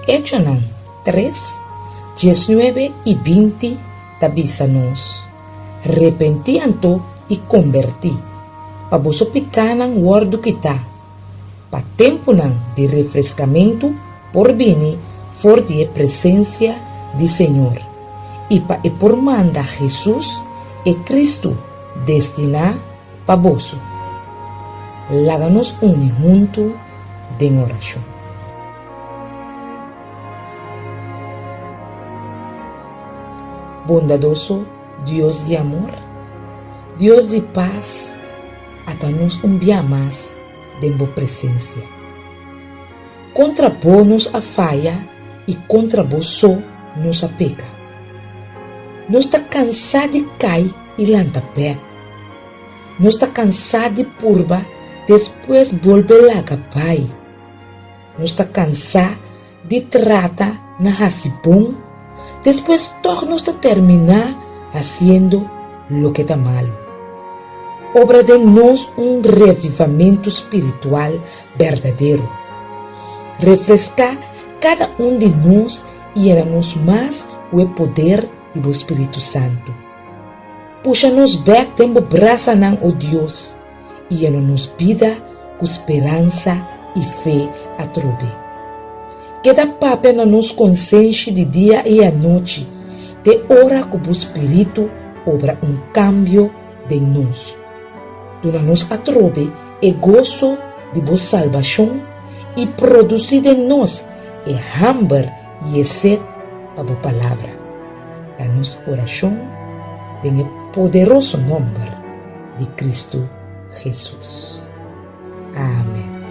Echonan tres, diesnuebe i binti ta bisa nos, Repentí anto i kombertí, pa boso pikánan wòrdu kitá, pa tempunan di refreskamentu por bini for di e presensia di Señor, i pa e por manda Hesus, e Kristu, destiná pa boso. Laga nos uni huntu den orashon. Bondadoso Dios di amor, Dios di pas, ata nos un bia mas den bo presensia. Kontra bo nos a faya i kontra bo so nos a peka. Nos ta kansá di kai i lanta bèk. Nos ta kansá di purba despues bolbe laga bai. Nos ta kansá di trata na hasi bon, despues tòg nos ta terminá hasiendo loke ta malu. Obra den nos un revivamentu spiritual berdadero. Refreská kada un di nos i yena nos mas ku e poder di bo spiritu santu. Pusha nos bèk den bo brasanan, o Dios, i yena nos bida ku speransa i fe atrobe. Keda papia na nos konsenshi di dia i anochi te ora ku bo spiritu obra un kambio den nos. Duna nos atrobe e goso di bo salbashon i produsí den nos e hamber i e set pa bo palabra. Ta nos orashon den e poderoso nòmber di Kristu Hesus. Amen.